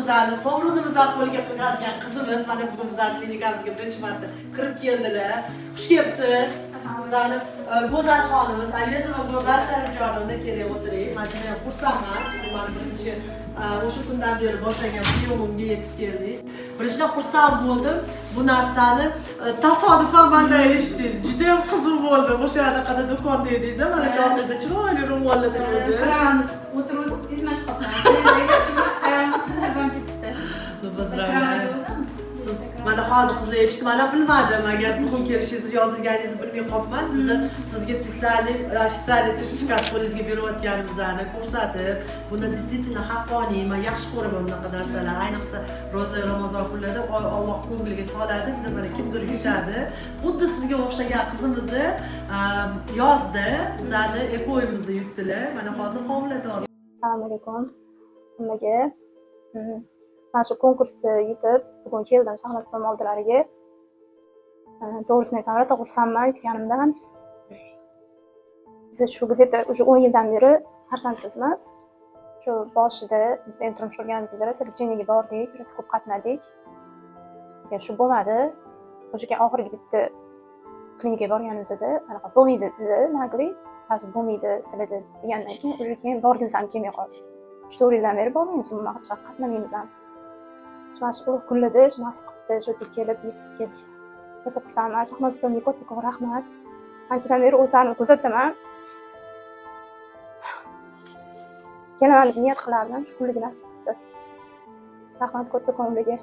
O'zimizni sovrinimizni qo'lga kirgazgan qizimiz mana bugun bizani klinikamizga birinchi marta kirib keldilar. Xush kelibsiz. Bizani go'zal xonimiz Avezova Go'zal Salimjonovna, keling, o'tiring. Man juda ham xursandman. Bugun man birinchi o'sha kundan beri boshlagan приём imga yetib keldingiz. Birinchidan, xursand bo'ldim. Bu narsani tasodifan mandan eshitdingiz. Juda ham qiziq bo'ldi. O'sha anaqada do'konda edingiz, mana shu orqangizda chiroyli ro'mollar turuvdi. Kiraman deb o'tiruvdim, esdan chiqib qolibman. Hayolim ketibdi. Ну, поздравляю. Siz mana hozir qizlar eshitdi, man ham bilmadim. Agar bugun kelishingizni, yozilganingizni bilmay qolibman. Biza sizga специальный, официальный sertifikat qo'lingizga berayotganimizni ko'rsatib, buni действительно haqqoniy, man yaxshi ko'raman bunaqa narsalar. Ayniqsa ro'za, Ramazon kunlarida Alloh ko'ngliga soladi, biza mana kimdir yutadi. Xuddi sizga o'xshagan qizimizni yozda bizani Ekoyimizni yutdilar. Mana hozir homilador. Assalomu alaykum hammaga. Mana shu konkursda yutib, bugun keldim Shahnoz opam oldilariga. To'g'risini aytsam, rosa xursandman yutganimdan. Biz shu где-то уже 10 yildan beri farzandsizmiz. Shu boshida endi turmush qurganimizda rosa лечение ga bordik, rosa ko'p qatnadik. Lekin shu bo'lmadi. O'sha keyin oxirgi bitta klinikaga borganimizda anaqa bo'lmaydi dedi, наглый сразу bo'lmaydi sizlarda degandan keyin уже keyin borgimiz ham kelmay qoldi. 3-4 yildan beri bormaymiz umuman, hech qayerga qatnamaymiz ham. Shu mana shu ulug' kunlarda shu nasib qilibdi shu yerga kelib yetib ketish. Rosa xursandman. Shahnoz opamga kattakon rahmat. Anchadan beri o'zlarini kuzataman. Kelaman deb niyat qilardim, shu kunligi nasib qilibdi. Rahmat kattakon ularga.